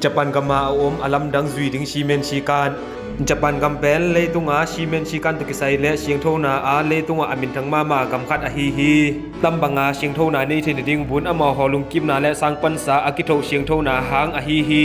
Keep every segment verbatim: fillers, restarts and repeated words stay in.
Japan gama a om a lamdang zui ding simen sikan. Japan gam pen leitunga simen sikan tawh kisai le siangthona a leitungah a minthang mahmah gam khat ahi hi. Tambanga siangthona nei theina ding bun amau haw lungkimna le sang pansa a kithoh siangthona hang ahi hi.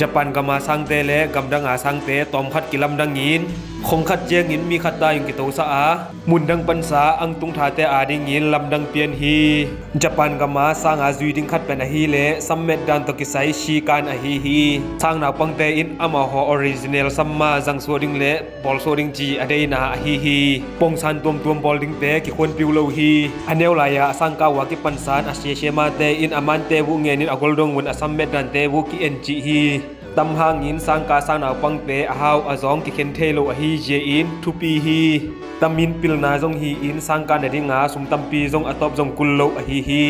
Japan gama sangte le gamdanga sangte tawmkhat kilamdangin khong khat ciangin mi khat ta in kitosa a, mundang pansa ang tungthate adingin lamdang pian hi. Japan gama sanga zui ding khat pen ahi le sammet dan tawh kisai sikan ahi hi. Sang naupangte in amau haw original samma zangsuah ding le bawlsuah ding ci a deina ahi hi. Pongsan tuamtuam bawl dingte kikhuanpiu lo hi. A neu laia a sangka uh a kipansan a siasia mate in a mante uh ngenin a goldong un a sammet dante uh ki-en cih hi. Tam hangin sangka sang naupangte a hau a zawng kikhen thei lo ahi ziain thupi hi. Tamin pilna zong hi-in sangka nadinga sum tampi zong a tawp zong kul lo ahi hi.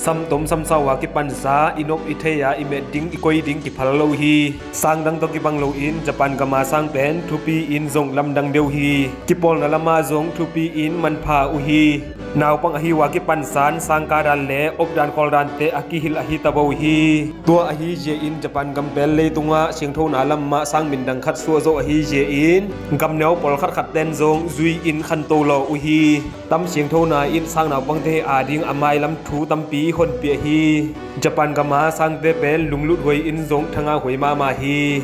Samtom samsau a kipansa i nop i thei a i met ding i koi ding kiphal lo hi. Sangdang tawh kibang loin Japan gama sang pen thupi in zong lamdang deuh hi. Kipawlna lama zong thupi in manpha uh hi. Naupang ahi uh a kipansan sangka dan le op dan khawl dante a kihilh ahi tabo hi. Tua ahi ziain Japan gam pen leitungah siangthona lamah sang mindang khat suah zo ahi ziain gamneu pawlkhat khat ten zong zui in khanto law uh hi. Tam siangthona in sang naupangte ading a mailam thu tampi honpiah hi. Japan gama sangte pen lunglut huai in zong thanga huai mahmah hi.